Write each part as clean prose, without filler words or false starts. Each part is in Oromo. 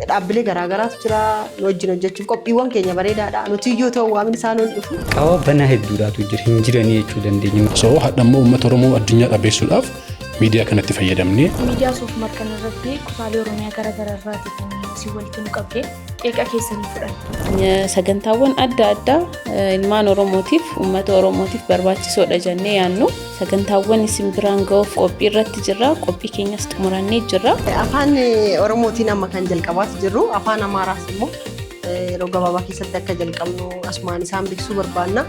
Dhaabbilee garaagaraatu jira nu wajjin hojjechuuf qophiiwwan keenya bareedaadha. Nuti iyyuu ta'u waamni isaa nuun dhufu. Qaawwa banaa hedduudhaatu jira, hin jiranii jechuu dandeenya. So hadhammoo uummata Oromoo addunyaa dhabeessuudhaaf miidiyaa kanatti fayyadamnee. Miidiyaa Soofumar kanarratti kutaalee Oromiyaa gara garaa irraatii kan isin walitti nu qabdee qeeqa keessanii fudhanna. Sagantaawwan adda addaa ilmaan Oromootiif, uummata Oromootiif barbaachisoodha jennee yaadnu. Sagantaawwan isin biraan ga'uuf qophii irratti jirra. Qophii keenyas xumurannee jirra. Afaan Oromootiin amma kan jalqabaati jirru, afaan Amaaraas immoo yeroo gabaabaa keessatti akka jalqabnu asumaan isaan beeksisuu barbaanna.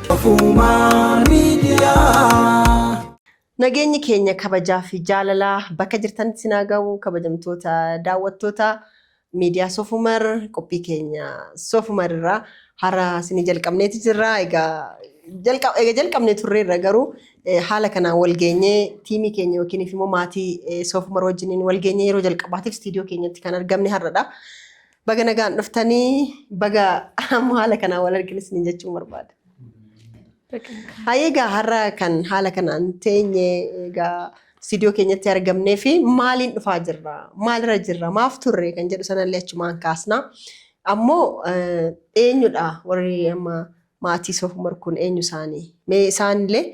Nageenyi keenya kabajaa fi jaalalaa bakka jirtanitti isin haa ga'u, kabajamtoota daawwattoota miidiyaa Soofumar. Qophii keenya Soofumar irraa har'a isinii jalqabneeti jirra. Egaa jalqabnee turreerra, garuu haala kanaan wal geenyee tiimii keenya yookiin immoo maatii Soofumar wajjiniin wal geenyee yeroo jalqabaatiif istiidiyoo keenyatti kan argamne har'adha. Baga nagaan dhuftanii, baga amma haala kanaan wal argine isiniin jechuun barbaada. Hayyee, egaa har'a kan haala kanaan teenye, egaa istiidiyoo keenyatti argamnee fi maaliin dhufaa jirra? Maalirra jirra? Maaf turre kan jedhu sanallee achumaan kaasna. Ammoo eenyudha warri amma maatii Soofumar kun, eenyu isaanii? Mee isaanillee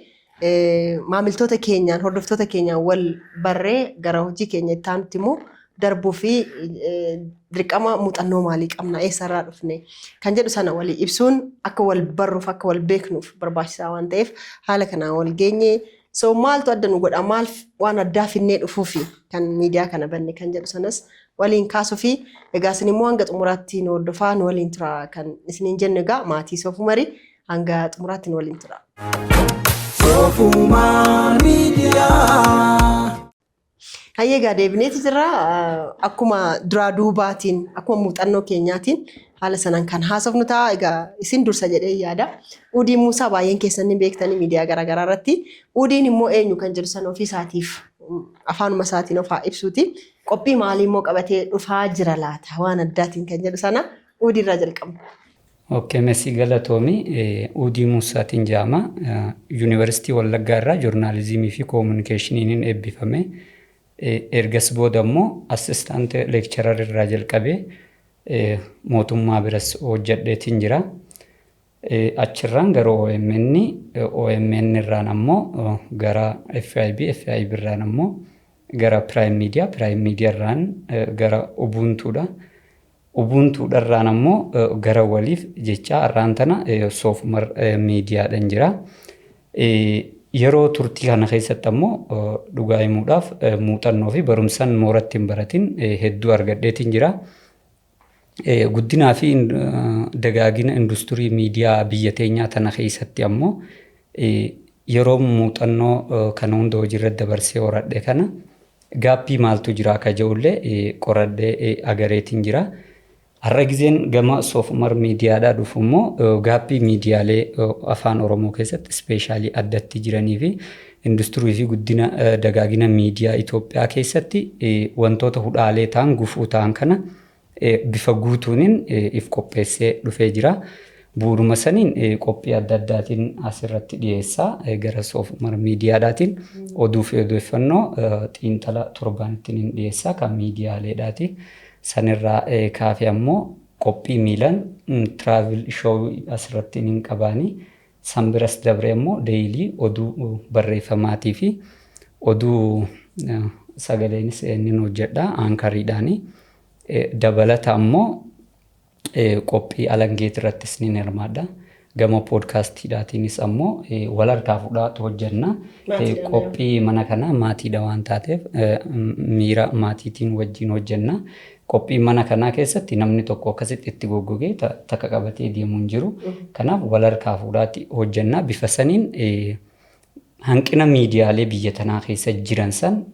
maamiltoota keenyaan, hordoftoota keenyaan wal barree gara hojii keenya itti aanutti immoo darbuu fi dirqama muuxannoo maalii qabna, eessarraa dhufne kan jedhu sana walii ibsuun akka wal barruuf, akka wal beeknuuf barbaachisaa waan ta'eef haala kanaan wal geenye. So maaltu adda nu godha, maal waan addaa finnee dhufuufi kan miidiyaa kana banne kan jedhu sanas waliin kaasuu fi egaa isin immoo hanga xumuraatti nu hordofaa, nu waliin tura kan isiniin jennu. Egaa maatii Soofumarii, hanga xumuraatti nu waliin tura. Soofumar Miidiyaa. Hayyee, egaa deebineeti jira. Akkuma duraa duubaatiin, akkuma muuxannoo keenyaatiin haala sanaan kan haasofnu ta'a. Egaa isin dursa jedhee yaada. Udii Muusaa baay'een keessan ni beektanii miidiyaa garaagaraa irratti. Udiin immoo eenyu kan jedhu sana ofii isaatiif afaanuma isaatiin of haa ibsuuti. Qophii maalii immoo qabatee dhufaa jira laata waan addaatiin kan jedhu sana Udii irraa jalqabna. Okay, Messi, galatoomi. Udii Muusaatiin jedhama. Yuunivarsiitii Wallaggaa irraa joornaalizimii fi koominikeeshiniin eebbifame. Ergas booda immoo assistant lecturer irraa jalqabee mootummaa biras hojjedheetiin jira. Achirraan gara OMN, OMN irraan ammoo gara FIB, FIB irraan ammoo gara Prime Media, Prime Media irraan gara Ubuntuudha. Ubuntuudharraan ammoo gara waliif jecha har'aan tana Soofumar Miidiyaadhaan jira. Yeroo turtii kana keessatti ammoo dhugaa himuudhaaf muuxannoo fi barumsaan mooratti hin baratin hedduu argadheetiin jira. Guddinaa fi dagaagina industirii miidiyaa biyya teenyaa tana keessatti ammoo yeroo muuxannoo kana hunda hojiirra dabarsee horadhe kana gapii maaltu jira akka jedhullee qoradhee agareetiin jira. Har'a gizeen gama Soofumar Miidiyaadhaa dhufu immoo gapii miidiyaalee afaan Oromoo keessatti especially addatti jiranii fi industirii fi guddina dagaagina miidiyaa Itoophiyaa keessatti wantoota hudhaalee ta'an, gufuu ta'an kana bifa guutuuniin if qopheessee dhufee jira. Bu'uuruma saniin qophii adda addaatiin asirratti dhiyeessaa gara Soofumar Miidiyaadhaatiin oduu fi odeeffannoo xiinxala torbaanitti niin dhiyeessaa kan miidiyaaleedhaati. Sanirraa kaafee ammoo qophii miilan travel show asirratti niin qabaanii. San biras dabree ammoo daily oduu barreeffamaatii fi oduu sagaleenis nin hojjedha anchoriidhaani. Dabalata ammoo qophii alangeet irrattis nin hirmaadha. Gama podcastiidhaatiinis ammoo wal harkaa fuudhaatu hojjenna. Qophii mana kanaa maatiidha waan taateef miira maatiitiin wajjin hojjenna. Qophii mana kanaa keessatti namni tokko akkasitti itti goggogee takka qabatee deemu hin jiru. Kanaaf wal harkaa fuudhaati hojjenna. Bifa saniin hanqina miidiyaalee biyya tanaa keessa jiran san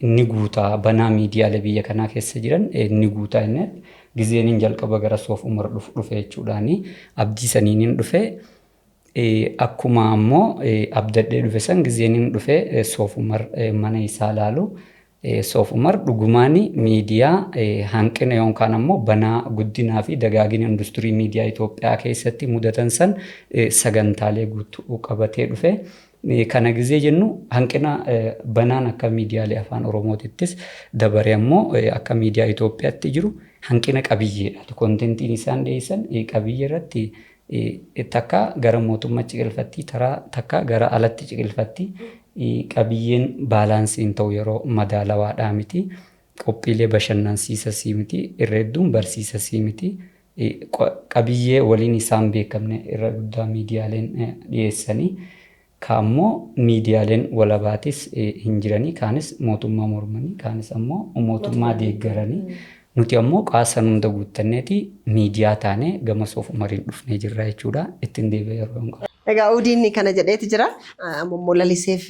ni guutaa, banaa miidiyaalee biyya kanaa keessa jiran ni guutaa inni gizeen jalqaba gara Soof Umar dhufu dhufe jechuudhaani abdii saniin dhufe. Akkuma ammoo abdadhee dhufe san, gizeen dhufe Soof Umar mana isaa laalu, Soof Umar dhugumaan miidiyaa hanqina yookaan ammoo banaa guddinaa fi dagaagina industirii miidiyaa Itoophiyaa keessatti mudatan san sagantaalee guutuu qabatee dhufe. Kana gizee jennu hanqina banaan akka miidiyaalee afaan Oromootittis dabaree ammoo akka miidiyaa Itoophiyaatti jiru hanqina qabiyyeedha. Contentiin isaan dhiyeessan qabiyyee irratti takka gara mootummaa ciqilfatti, takka gara alatti ciqilfatti, qabiyyeen balance hin ta'u, yeroo madaalawaadhaa miti. Qophiilee bashannansiisasii miti, irra hedduun barsiisasii miti. Qabiyyee waliin isaan beekamne irra guddaa miidiyaaleen dhiyeessanii. Kaammoo miidiyaaleen walabaatis hin jiranii, kaanis mootummaa mormanii, kaanis ammoo mootummaa deeggaranii. Nuti ammoo qaasan hunda guuttanneeti miidiyaa taanee gama Soof Umariin dhufnee jirra jechuudha. Ittiin deebi'ee yeroo hin qabu. Egaa Udiin kana jedheeti jira. Amma immoo Laliseef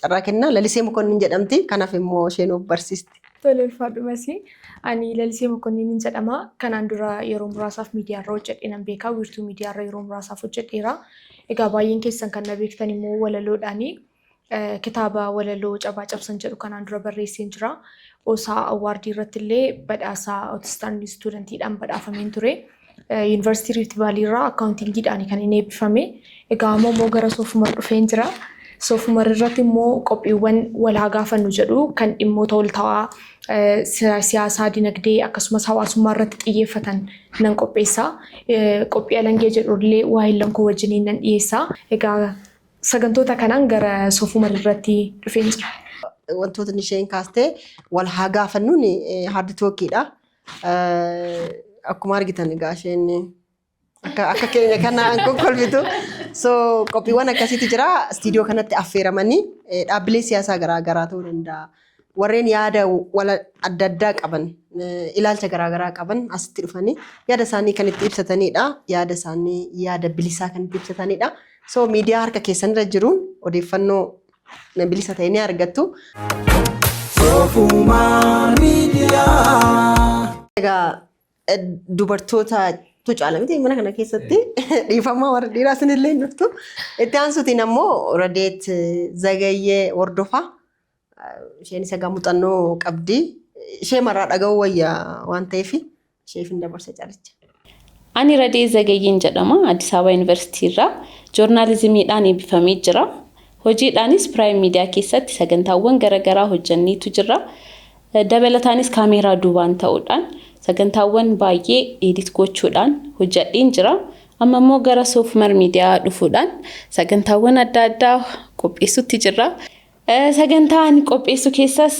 carraa kenna. Lalisee Mokonnin jedhamti. Kanaaf immoo isheen of barsiisti. Tole, ulfaadhu Masii. Ani Lalisee Mokonnin jedhama. Kanaan dura yeroo muraasaaf miidiyaarra hojjedhee nan beeka. Wiirtuu miidiyaarra yeroo muraasaaf hojjedheera. Egaa baay'een keessan kan na beektan immoo walaloodhaani. Kitaaba walaloo Cabaa Cabsan jedhu kanaan dura barreesseen jira. OSA Award irratti illee badhaasa Outstanding Studentiidhaan badhaafameen ture. Yuunivarsiitii Rift Valley irraa accountingiidhaan kan inni eebbifame. Egaa amma immoo gara Soofumar dhufeen jira. Soofumar irratti immoo qophiiwwan walaa gaafannu jedhu kan dhimmoota waltawaa siyaasaa, dinagdee akkasumas hawaasummaa irratti xiyyeeffatan nan qopheessa. Qophii Alangee jedhu illee waahillan koo wajjiniin nan dhiyeessa. Egaa sagantoota kanaan gara Soofumar irratti dhufeen jira. Wantoota isheen kaastee wal haa gaafannuun hard talkiidha. Akkuma argitan egaa isheen akka keenya kana kokkolfitu. So qophiiwwan akkasiitu jira. Istiidiyoo kanatti affeeramanii dhaabbilee siyaasaa garaa garaa ta'uu danda'a. Warreen yaada wala adda addaa qaban, ilaalcha garaa garaa qaban asitti dhufanii yaada isaanii kan itti ibsatanidha. Yaada isaanii yaada bilisaa kan itti ibsatanidha. So miidiyaa harka keessanirra jiruun odeeffannoo bilisa ta'e ni argattu. Soofumar Miidiyaa. Egaa dubartoota tu caala miti mana kana keessatti, dhiifamaa warra dhiiraa isinillee hin dhuftu. Itti aansuutiin ammoo Radeet Zagayyee Hordofaa. Isheenis egaa muuxannoo qabdi. Ishee maraa dhaga'uu wayya waan ta'eef isheef hin dabarsa caricha. Ani Radee Zagayyeen jedhama. Addis Ababa Yuunivarsiitii irraa joornaalizimiidhaan eebbifamee jira. Hojiidhaanis Prime Media keessatti sagantaawwan garaagaraa hojjanneetu jira. Dabalataanis kaameeraa duubaan ta'uudhaan sagantaawwan baay'ee edit gochuudhaan hojjadheen jira. Amma immoo gara Soofumar Miidiyaa dhufuudhaan sagantaawwan adda addaa qopheessutti jirra. Sagantaa ani qopheessu keessas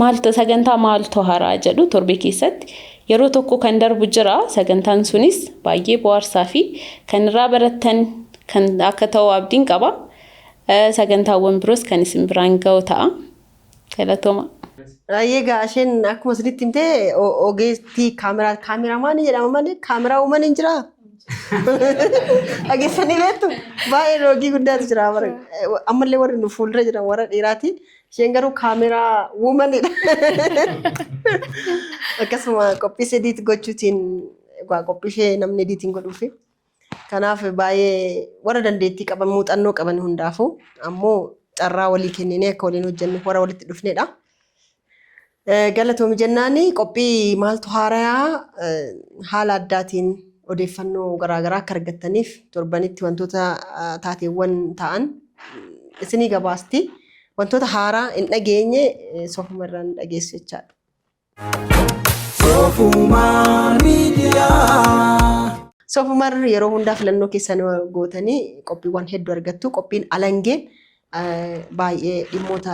maaltu sagantaa Maaltu Haaraa jedhu torbee keessatti yeroo tokko kan darbu jira. Sagantaan sunis baay'ee bohaarsaa fi kan irraa barattan kan akka ta'u abdiin qaba. Sagantaawwan biroos kan isin biraan ga'u ta'a. Galatooma. Egaa isheen akkuma isinitti himte ogeettii kaameraa, kaameraamaanii jedhama malee kaameraa uuman hin jiraa? Dhageessanii beektu? Baay'ee loogii guddaatu jira. Ammallee warri nu fuuldura jiran warra dhiiraati. Isheen garuu kaameraa uumanidha. Akkasuma qophii edit gochuutiin, egaa qophii ishee namni editiin godhuufi. Kanaaf baay'ee warra dandeettii qaban, muuxannoo qaban hundaafuu ammoo carraa walii kenninee akka waliin hojjennuuf warra walitti dhufnedha. Galatoomi jennaani, qophii Maaltu Haarayaa haala addaatiin odeeffannoo garaagaraa akka argattaniif torbanitti wantoota taateewwan ta'an isinii gabaasti. Wantoota haaraa hin dhageenye Soofuma irraan dhageessu jechaadha. Soofumar Miidiyaa. Soofumar yeroo hundaa filannoo keessan gootanii qophiiwwan hedduu argattu. Qophiin Alangeen baay'ee dhimmoota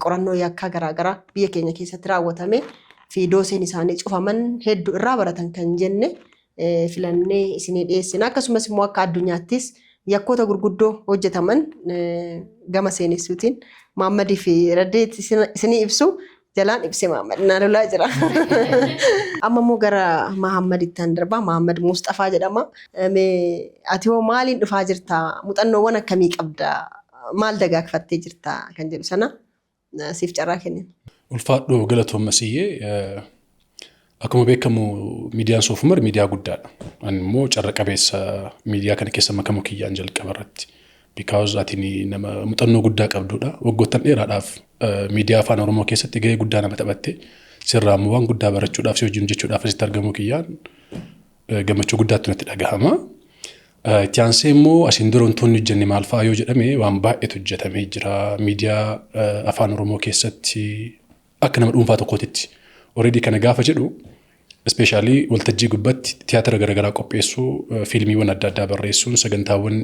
qorannoo yakkaa garaagaraa biyya keenya keessatti raawwatame fi dooseen isaanii cufaman hedduu irraa baratan kan jenne filannee isinii dhiyeessina. Akkasumas immoo akka addunyaattis yakkoota gurguddoo hojjetaman gama seenessuutiin Maammadii fi Raddeet isinii ibsu. Jalaan ibse Maammad na lolaa jira. Amma immoo gara Mahammaditti darbaa. Mahammad Mustafaa jedhama. Mee ati hoo maaliin dhufaa jirta? Muuxannoowwan akkamii qabda? Maal dagaagfattee jirta? Kan jedhu sana siif carraa kennin. Ulfaadhu, galatoom Masiyyee. Akkuma beekamu miidiyaan Soofumar miidiyaa guddaadha. Ani immoo carra qabeessa miidiyaa kana keessa makamu kiyyaan jalqaba irratti. Because ati nama muuxannoo guddaa qabdudha. Waggoottan dheeraadhaaf miidiyaa afaan Oromoo keessatti gahee guddaa nama taphatte. Sirraa immoo waan guddaa barachuudhaaf, si wajjin hojjechuudhaaf asitti argamuu kiyyaan gammachuu guddaatti natti dhagahama. Itti aansee immoo asiin dura wantoonni hojjenne maal fa'aa yoo jedhame, waan baay'eetu hojjetamee jira. Miidiyaa afaan Oromoo keessatti akka nama dhuunfaa tokkootitti. Already kana gaafa jedhu, especially waltajjii gubbatti tiyaatira garaagaraa qopheessuu, fiilmiiwwan adda addaa barreessuun, sagantaawwan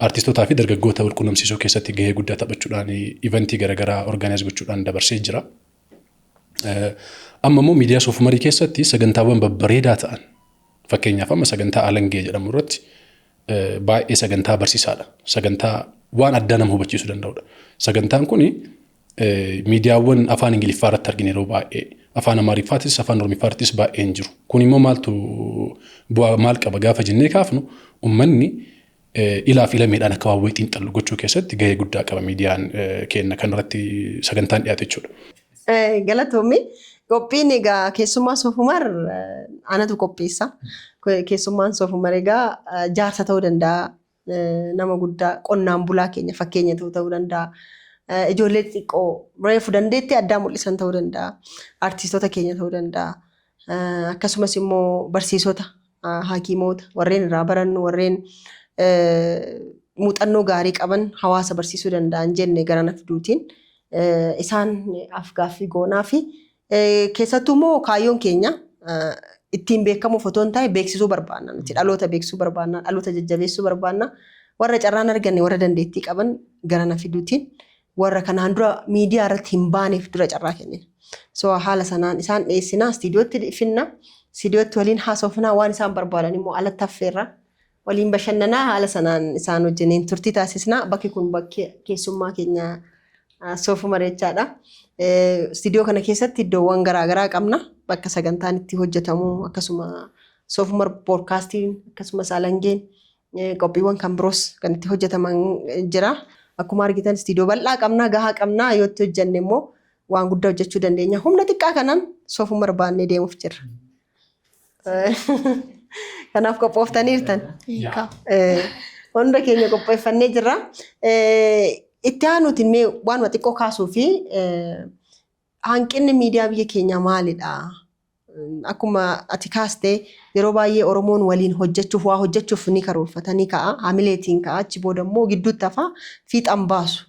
artiistootaa fi dargaggoota wal quunnamsiisuu keessatti gahee guddaa taphachuudhaan, eventii garaagaraa organize gochuudhaan dabarsee jira. Amma immoo miidiyaa Soofumarii keessatti sagantaawwan babbareedaa ta'an, fakkeenyaaf amma sagantaa Alangee jedhamu irratti, baay'ee sagantaa barsiisaadha. Sagantaa waan addaa nama hubachiisuu danda'udha. Sagantaan kuni miidiyaawwan afaan Ingiliffaa irratti argina yeroo baay'ee. Afaan Amaariffaatis afaan Oromiffaattis baay'ee hin jiru. Kun immoo maaltu bu'aa maal qaba gaafa jennee kaafnu, uummanni ilaaf ilameedhaan akka waan wayii xiinxallu gochuu keessatti gahee guddaa qaba miidiyaan keenya kan irratti sagantaan dhiyaate jechuudha. Galatoomi. Qophiin egaa keessummaa Soofumar anatu qopheessa. Keessummaan Soofumar egaa jaarsa ta'uu danda'a, nama guddaa qonnaan bulaa keenya fakkeenya ta'uu danda'a. Ijoollee xixiqqoo reefu dandeettii addaa mul'isan ta'uu danda'a. Artistoota keenya ta'uu danda'a. Akkasumas immoo barsiisota, hakiimoota, warreen irraa barannu, warreen muuxannoo gaarii qaban, hawaasa barsiisuu danda'an jenne gara na fiduutiin isaan afgaaffii goonaa fi keessattuu immoo kaayyoon keenya ittiin beekamuuf otoo hin taane beeksisuu barbaanna. Nuti dhaloota beeksisuu barbaanna, dhaloota jajjabeessuu barbaanna. Warra carraan arganne, warra dandeettii qaban gara na fiduutiin warra kanaan dura miidiyaa irratti hin baaneef dura carraa kennina. So haala sanaan isaan dhiyeessinaa, istiidiyootti finna, istiidiyootti waliin haasofnaa, waan isaan barbaadan immoo alatti affeerra. Waliin bashannanaa, haala sanaan isaan wajjiniin turtii taasisnaa. Bakki kun bakki keessummaa keenya Soofumar jechaadha. Istiidiyoo kana keessatti iddoowwan garaagaraa qabna. Bakka sagantaan itti hojjetamu, akkasuma Soofumar poodkaastiin, akkasumas Alangeen, qophiiwwan kan biroos kan itti hojjetaman jira. Akkuma argitan istiidiyoo bal'aa qabna, gahaa qabna. Yoo itti hojjenne immoo waan guddaa hojjechuu dandeenya. Humna xiqqaa kanaan Soofumar baannee deemuuf jirra. Kanaaf qophooftaniirtan. Hiikaa. Hunda keenya qopheeffannee jirra. Itti aanuutiin mee waanuma xiqqoo kaasuu fi hanqinni miidiyaa biyya keenyaa maalidha? Akkuma ati kaastee, yeroo baay'ee Oromoon waliin hojjechuuf, waa hojjechuuf ni karoorfata, ni ka'a, hamileetiin ka'a, achi booda immoo gidduutti hafa, fiixan baasu.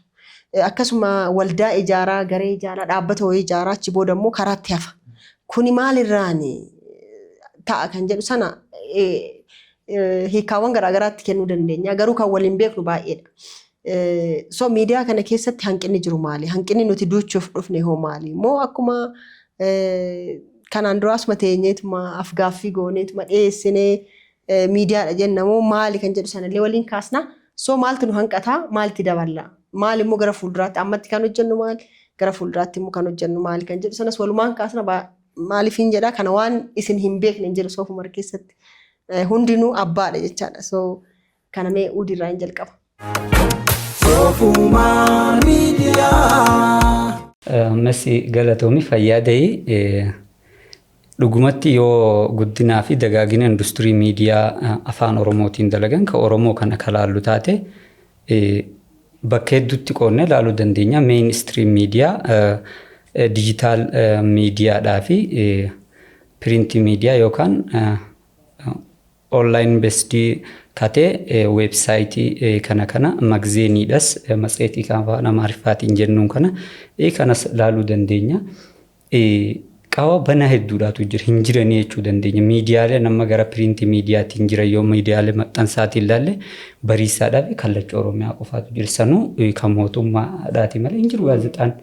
Akkasuma waldaa ijaaraa, garee ijaaraa, dhaabbata wayii ijaaraa, achi booda immoo karaatti hafa. Kuni maalirraani ta'a kan jedhu sana hiikkaawwan garaagaraatti kennuu dandeenya. Garuu kan waliin beeknu baay'eedha. So miidiyaa kana keessatti hanqinni jiru maali? Hanqinni nuti duuchuuf dhufne hoo maali? Moo akkuma kanaan dura asuma teenyeetuma afgaaffii gooneetuma dhiyeessinee miidiyaadha jenna moo maali kan jedhu sanallee waliin kaasna. So maaltu nu hanqataa? Maalti daballa? Maal immoo gara fuulduraatti ammatti kan hojjennu maali? Gara fuulduraatti immoo kan hojjennu maali kan jedhu sanas walumaan kaasna. Maaliifin jedha kana, waan isin hin beekne hin jiru Soofumar keessatti. Hundinuu abbaadha jechaadha. So kana mee Udiirraa hin jalqaba. Soofumar Miidiyaa. Ammas galatoomi, fayyaa ta'ii. Dhugumatti yoo guddinaa fi dagaagina industirii miidiyaa afaan Oromootiin dalagan kan Oromoo kana ka laallu taate, bakka hedduutti qoodnee ilaaluu dandeenya. Mainstream miidiyaa, digital miidiyaadhaa fi print miidiyaa yookaan online based katee weebsaayitii kana magzeeniidhas, matseetii kan afaan Amaariffaatiin jennuun kana kanas ilaaluu dandeenya. Qaawwa banaa hedduudhaatu jira, hin jiranii jechuu dandeenya. Miidiyaaleen amma gara print miidiyaatiin jiran, yoo miidiyaalee maxxansaatiin ilaalle, Bariisaadhaa fi Kallacha Oromiyaa qofaatu jira. Sanuu kan mootummaadhaati malee hin jiru gaazexaan.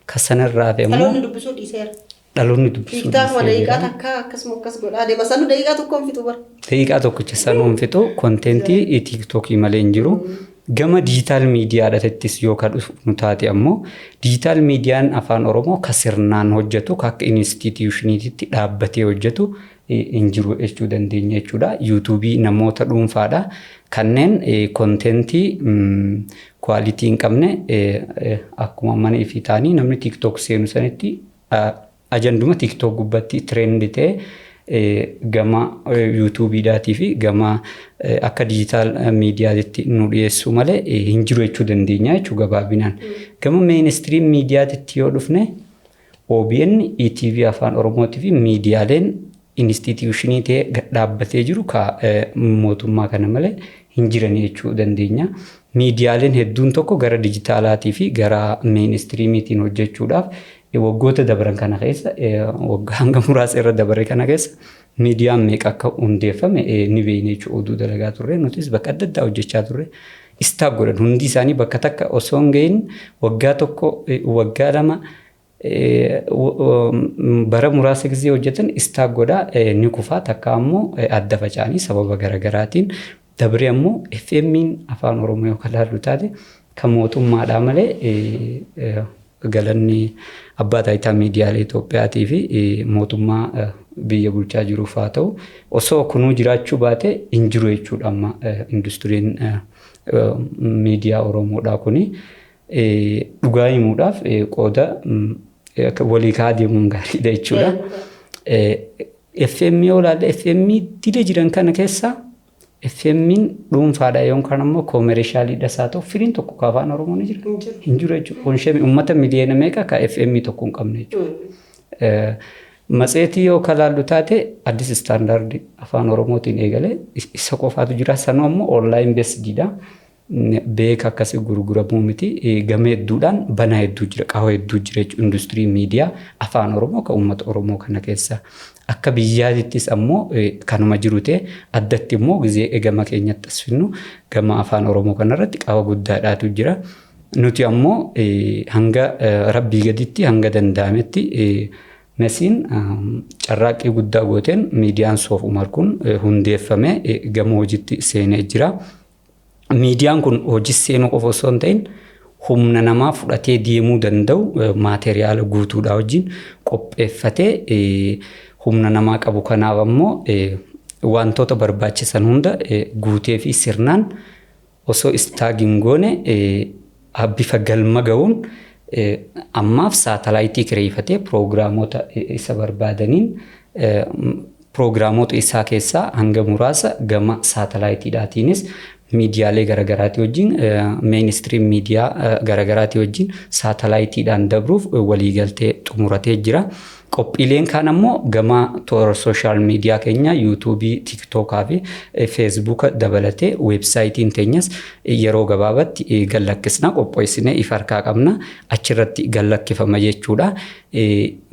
Kan sanarraa hafe immoo Dhaloonni dubbisuu dhiiseera. Dhaloonni dubbisuu Fiigtaafuma dhiisee daqiiqaa jira. takka akkasuma akkas godhaa deema. Sanuu daqiiqaa tokkoon fixu bara. Daqiiqaa tokkicha sanuu hin fixu, contentii TikTokii malee hin jiru. Gama digital miidiyaadhaattis yoo ka dhufnu taate ammoo, digital miidiyaan afaan Oromoo ka sirnaan hojjetu, ka akka institutioniitti dhaabbatee hojjetu hin jiru jechuu dandeenya jechuudha. Yuutuubii namoota dhuunfaadha. Kanneen contentii quality hin qabne, akkuma mana ifii ta'anii namni TikTok seenu sanitti ajanduma TikTok gubbatti trend ta'e gama yuutuubiidhaatii fi gama akka digital miidiyaatti nu dhiyeessuu malee hin jiru jechuu dandeenya jechuu gabaabinaan. Gama mainstream miidiyaatti yoo dhufne, OBN, ETV afaan Oromootii fi miidiyaaleen Institution ta'ee gad dhaabbatee jiru ka mootummaa kana malee hin jiran jechuu dandeenya. Miidiyaaleen hedduun tokko gara dijitaalaatii fi gara mainstreamiitiin hojjechuudhaaf waggoota dabran kana keessa, waggaa hanga muraasa irra dabre kana keessa, miidiyaan meeqa akka hundeeffame ni beekna jechuudha. Oduu dalagaa turre, nutis bakka adda addaa hojjechaa turre. Stuck godhan hundi isaanii bakka takka osoo hin gahin waggaa 1, waggaa 2, bara muraasa gisee hojjetan stuck godhaa, ni kufaa, takka ammoo adda faca'anii sababa garaagaraatiin dabree. Ammoo FM'n Afaan Oromoo yoo laallu taate kan mootummaadhaa malee, galanni abbaa taayitaa miidiyaalee Itoophiyaatii fi mootummaa biyya bulchaa jiruuf haa ta'u, osoo kunuu jiraachuu baate hin jiru jechuudha. Amma industiriin miidiyaa Oromoodhaa kuni dhugaa himuudhaaf qooda walii kaa deemuun gaariidha jechuudha. FM yoo ilaalle, FM dila jiran kana keessa FM'n dhuunfaadha yookaan ammoo commercialiidhas haa ta'u, firiin tokko ka Afaan Oromoo ni jira. Hin jiru jechuudha. Kun shemi uummata miliyoona meeqa ka FM tokko hin qabne jechuudha. Matseetii yoo kalaallu taate, Addis Standard Afaan Oromootiin eegalee isa qofaatu jira. Sanuu ammoo online basediidha. Beeka akkasii gurguramuu miti. Gama hedduudhaan banaa hedduu jira. Qaawwa hedduu jira jechuudha. Industirii miidiyaa Afaan Oromoo kan uummata Oromoo kana keessa. Akka biyyaatittis ammoo kanuma jiru ta'e, addatti immoo gizee gama keenyatti as finnu gama Afaan Oromoo kanarratti qaawwa guddaadhaatu jira. Nuti ammoo hanga rabbii gaditti, hanga danda'ametti, Mesiin carraaqqii guddaa gooteen miidiyaan Soof Umar kun hundeeffamee gama hojiitti seenee jira. Miidiyaan kun hojii seenuu qofa osoo hin ta'in humna namaa fudhatee deemuu danda'u maateriyaala guutuudhaa wajjin qopheeffatee, humna namaa qabu kanaaf ammoo wantoota barbaachisan hunda guutee fi sirnaan osoo stuck hin goone bifa galma ga'uun ammaaf saatalaayitii kireeffatee piroogiraamota isa barbaadaniin, piroogiraamota isaa keessaa hanga muraasa gama saatalaayitiidhaatiinis miidiyaalee garaagaraatii wajjin, mainstream miidiyaa garaagaraatii wajjin saatalaayitiidhaan dabruuf waliigaltee xumuratee jira. Qophiileen kaan ammoo gama toora social media keenya YouTubeii, TikTokaa fi Facebooka dabalatee weebsaayitiin teenyas yeroo gabaabatti gallakkisna, qopheessinee ifa harkaa qabna, achirratti gallakkifama jechuudha.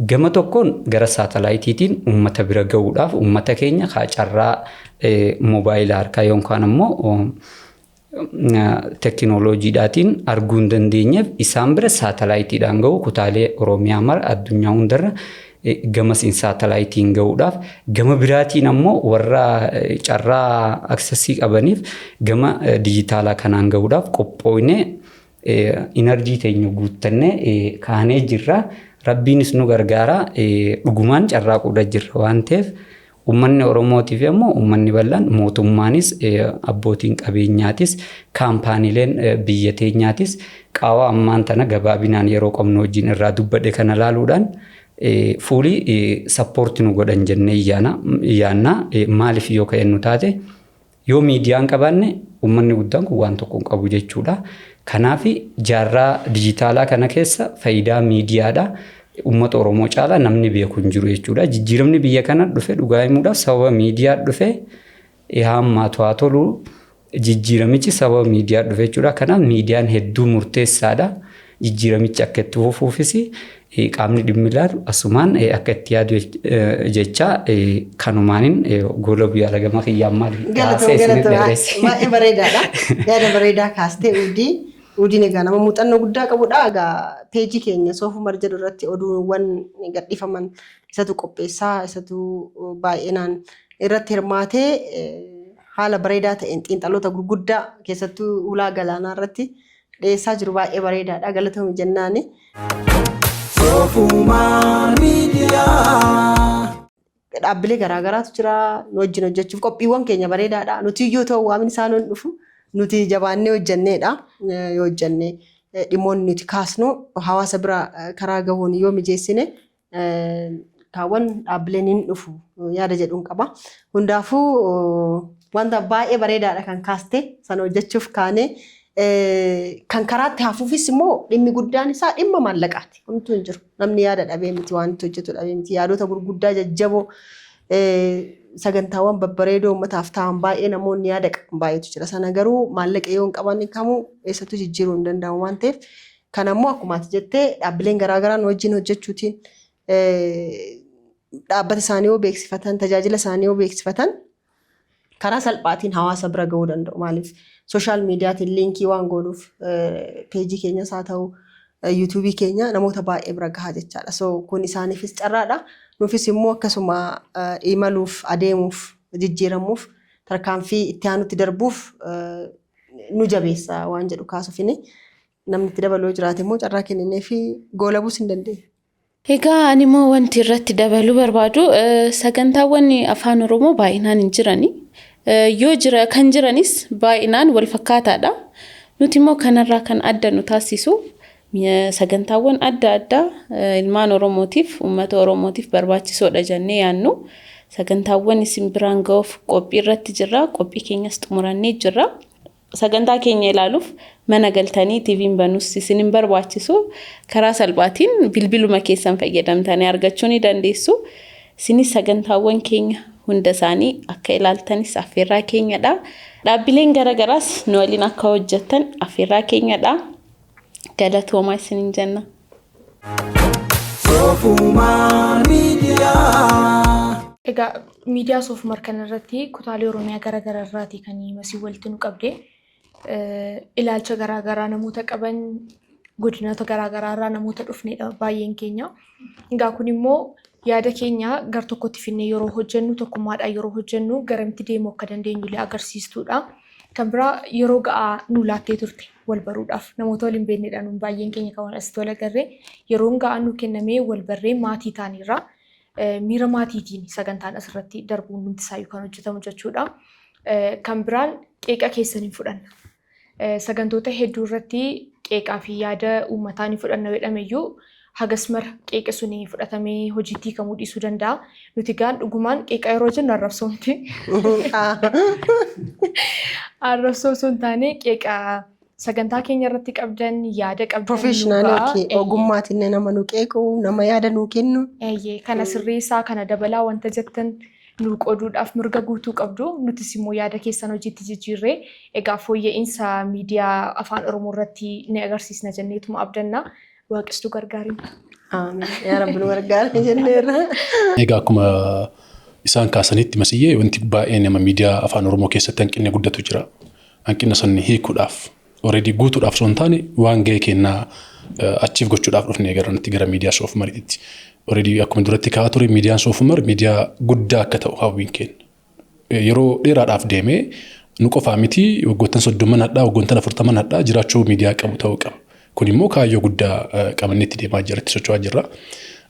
Gama tokkoon gara saatalaayitiitiin uummata bira gahuudhaaf uummata keenya carraa moobaayila harkaa yookaan ammoo tekinooloojiidhaatiin arguu hin dandeenyeef isaan bira saatalaayitiidhaan gahu, kutaalee Oromiyaa mara, addunyaa hundarra gamasiin saatalaayitiin gahuudhaaf, gama biraatiin ammoo warra carraa accessii qabaniif gama dijitaalaa kanaan gahuudhaaf qophooynee, energy teenya guuttannee kaanee jirra. Rabbiinis nu gargaara, dhugumaan carraaquudha jirra waan ta'eef, uummanni Oromootiif ammoo uummanni bal'aan, mootummaanis, abbootiin qabeenyaatis, kaampaaniileen biyya teenyaatis qaawwa ammaan tana gabaabinaan yeroo qabnu wajjin irraa dubbadhe kana laaluudhaan fuulii support nu godhan jennee yaanna. Maaliif yoo ka'e taate, yoo miidiyaan qabaanne uummanni guddaan kun waan tokko hin qabu jechuudha. Kanaaf jaarraa dijitaalaa kana keessa faayidaa miidiyaadha. Uummata Oromoo caalaa namni beeku hin jiru jechuudha. Jijjiiramni biyya kana dhufe dhugaa himuudhaaf sababa miidiyaa dhufe. Hammaatu haa tolu, jijjiiramichi sababa miidiyaa dhufe jechuudha. Kanaaf miidiyaan hedduu murteessaadha. Jijjiiramichi akka itti fufuufis qaamni dhimmi ilaalu asumaan akka itti yaadu jecha kanumaanin gola guyyaa lagama kiyyaan maal. Galatoon, baay'ee bareedaadha. Yaada bareedaa kaastee, Uudii. Uudiin egaa nama muuxannoo guddaa qabudha. Egaa peejii keenya Soofumar jedhu irratti oduuwwan gadhiifaman isatu qopheessaa, isatu baay'inaan irratti hirmaatee haala bareedaa ta'een xiinxaloota gurguddaa keessattuu ulaa galaanaa irratti dhiyeessaa jiru, baay'ee bareedaadha. Galatoomi jennaani. Soofumar Miidiyaa. Dhaabbilee garaagaraatu jira nu wajjin hojjechuuf, qophiiwwan keenya bareedaadha. Nuti iyyuu ta'u waamni isaa nuun dhufu, nuti jabaannee hojjenneedha. Yoo hojjenne dhimmoonni nuti kaasnu hawaasa bira karaa gahuun yoo mijeessine kaawwan dhaabbileen hin dhufu yaada jedhuun qaba. Hundaafuu wanta baay'ee bareedaadha kan kaaste sana hojjechuuf kaanee, kan karaatti hafuufis immoo dhimmi guddaan isaa dhimma maallaqaati. Homtuu hin jiru. Namni yaada dhabee miti, wanti hojjetu dhabee miti. Yaadota gurguddaa jajjaboo Sagantaawwan babbareedoo uummataaf ta'an baay'ee namoonni yaada qaban baay'eetu jira. Sana garuu maallaqa yoo hin qabaanne kamuu eessattuu jijjiiruu hin danda'amu waan ta'eef, kana immoo akkuma ati jettee dhaabbileen garaagaraa nu wajjin hojjechuutiin dhaabbata isaanii yoo beeksifatan, tajaajila isaanii yoo beeksifatan, karaa salphaatiin hawaasa bira gahuu danda'u. Maaliif, social mediaatiin linkii waan goonuuf peejii keenyas haa ta'u, YouTubeii keenya namoota baay'ee bira gahaa jechaadha. So kun isaaniifis carraadha. Nuufis immoo akkasuma imaluuf, adeemuuf, jijjiiramuuf, tarkaanfii itti aanutti darbuuf nu jabeessa waan jedhu kaasufini, namni itti dabaluu jiraate immoo carraa kenninee fi goolabuus hin dandeenye. Egaa ani immoo wanti irratti dabaluu barbaadu, sagantaawwan afaan Oromoo baay'inaan hin jirani. Yoo jira kan jiranis baay'inaan wal fakkaataadha. Nuti immoo kanarraa kan adda nu taasisu sagantaawwan adda addaa ilmaan Oromootiif, uummata Oromootiif barbaachisoodha jennee yaannu. Sagantaawwan isin biraan ga'uuf qophii irratti jirra. Qophii keenyas xumurannee jirra. Sagantaa keenya ilaaluuf mana galtanii TV'n banuus isin hin barbaachisu. Karaa salphaatiin bilbiluma keessan fayyadamtanii argachuu ni dandeessu. Isinis sagantaawwan keenya hunda isaanii akka ilaaltanis affeerraa keenyadha. Dhaabbileen garaagaraas nu waliin akka hojjettan affeerraa keenyadha. Galatoomaa isiniin jenna. Soofumar Miidiyaa. Egaa miidiyaa Soofumar kanarratti kutaalee Oromiyaa garaagaraa irraatii kan masii walitti nu qabde. Ilaalcha garaagaraa namoota qaban, godinoota garaagaraa irraa namoota dhufnedha baay'een keenya. Egaa kun immoo yaada keenya gar tokkotti finnee yeroo hojjennu, tokkummaadhaan yeroo hojjennu garamitti deemuu akka dandeenyu illee agarsiistuudha. Kan biraa, yeroo ga'aa nu laattee turte wal baruudhaaf. Namoota wal hin beeknedha nuun baay'een keenya kan asitti wal agarree. Yeroon ga'aa nu kennamee wal barree maatii taaniirra. Miira maatiitiin sagantaan asirratti darbuun hundi isaayyuu kan hojjetamu jechuudha. Kan biraan, qeeqa keessan hin fudhanna. Sagantoota hedduu irratti qeeqaa fi yaada uummataa ni fudhanna jedhameyyuu, hagas mara qeeqi suni fudhatamee hojiitti hiikamuu dhiisuu danda'a. Nuti gaan dhugumaan qeeqa yeroo jennu arrabsoo miti. Arrabsoo osoo hin taane, qeeqa sagantaa keenya irratti qabdan, yaada qabdan nu Professional ga'a. Ogummaatiin nama nu qeequ, nama yaada nuu kennu. Eeyyee, kana sirreessaa, kana dabalaa wanta jettan nu qooduudhaaf mirga guutuu qabdu. Nutis immoo yaada keessan hojiitti jijjiirree egaa fooyya'insa miidiyaa afaan Oromoo irratti ni agarsiisna jenneetuma abdanna. Waaqistuu gargaariin. Amiin. Yaa Rabbi, nu gargaara jenneerra. Egaa akkuma isaan kaasanitti, masiyyee, wanti baay'ee nama miidiyaa afaan Oromoo keessatti hanqinni guddatu jira. Hanqina san hiikuudhaaf, already guutuudhaaf osoo hin taane, waan gahee kennaa achiif gochuudhaaf dhufnee gara nutti gara miidiyaa Soofumariitti. Already akkuma duratti ka'aa ture, miidiyaan Soofumar miidiyaa guddaa akka ta'u hawwiin kenna. Yeroo dheeraadhaaf deemee nu qofaa miti, waggoottan 30 hadhaa, waggoottan 40 hadhaa jiraachuu miidiyaa qabu ta'uu qaba. Kun immoo kaayyoo guddaa qabannee itti deemaa jira, itti socho'aa jirra.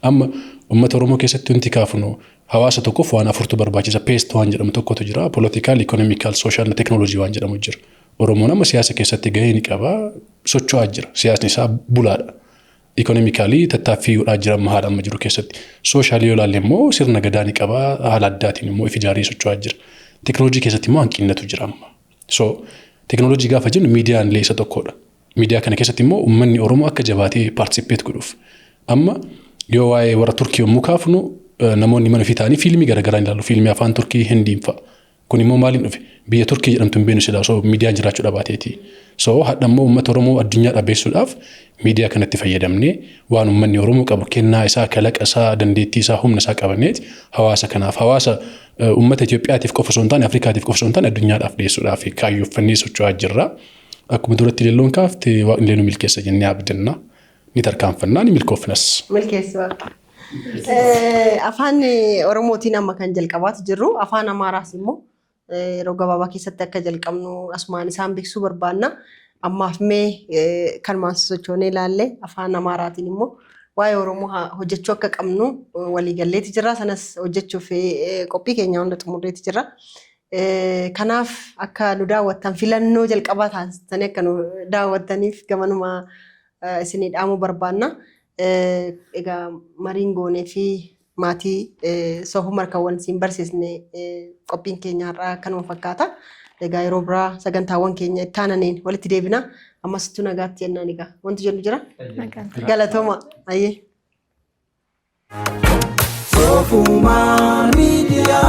Amma uummata Oromoo keessatti wanti kaafnu, hawaasa tokkoof waan afurtu barbaachisa. PEST waan jedhamu tokkotu jira. Political, economical, social, technology waan jedhamu jira. Oromoon amma siyaasa keessatti gahee ni qaba. Socho'aa jira. Siyaasni isaa bulaadha. Economically tattaaffii godhaa jira amma haala amma jiru keessatti. Socialii yoo ilaalle immoo sirna gadaa ni qaba. Haala addaatiin immoo if ijaaree socho'aa jira. Teknoolojii keessatti immoo hanqinnatu jira amma. So teknoolojii gaafa jennu miidiyaan illee isa tokkodha. Miidiyaa kana keessatti immoo uummanni Oromoo akka jabaatee participate godhuuf. Amma yoo waa'ee warra Turkii yommuu kaafnu, namoonni mana ofii ta'anii fiilmii garaagaraa ilaalu. Fiilmii afaan Turkii, Hindiin fa'a. Kun immoo maaliin dhufe? Biyya Turkii jedhamtu hin beeknu silaa osoo miidiyaan jiraachuu dhabaateeti. So hadha immoo uummata Oromoo addunyaa dhabeessuudhaaf miidiyaa kanatti fayyadamnee waan uummanni Oromoo qabu, kennaa isaa, kalaqa isaa, dandeettii isaa, humna isaa qabanneeti hawaasa kanaaf, hawaasa uummata Itoophiyaatiif qofa osoo hin taane, Afrikaatiif qofa osoo hin taane, addunyaadhaaf dhiyeessuudhaaf kaayyooffannee socho'aa jirra. Akkuma duratti leelloon kaafte, Waaqni illee nu milkeessa jennee abdanna. Ni tarkaanfannaa, ni milkoofnas. Milkeessi Waaqa. Afaan Oromootiin amma kan jalqabaatu jirru, afaan Amaaraas immoo yeroo gabaabaa keessatti akka jalqabnu asumaan isaan beeksisuu barbaanna. Ammaaf mee kanumaan sochoonee ilaalle, afaan Amaaraatiin immoo waa'ee Oromoo hojjechuu akka qabnu waliigalleeti jirra. Sanas hojjechuuf qophii keenya hunda xumurreeti jirra. Kanaaf akka nu daawwattan, filannoo jalqabaa taasistanii akka nu daawwattaniif gamanuma isinii dhaamuu barbaanna. Egaa mariin goonee fi maatii Soofumar kan wal siin barsiisne qophiin keenya har'aa kanuma fakkaata. Egaa yeroo biraa sagantaawwan keenya itti aananiin walitti deebina. Ammasittuu nagaatti jennaan. Egaa wanti jennu jira. Nagaan. Galatooma. Ayyee. Soofumar Miidiyaa.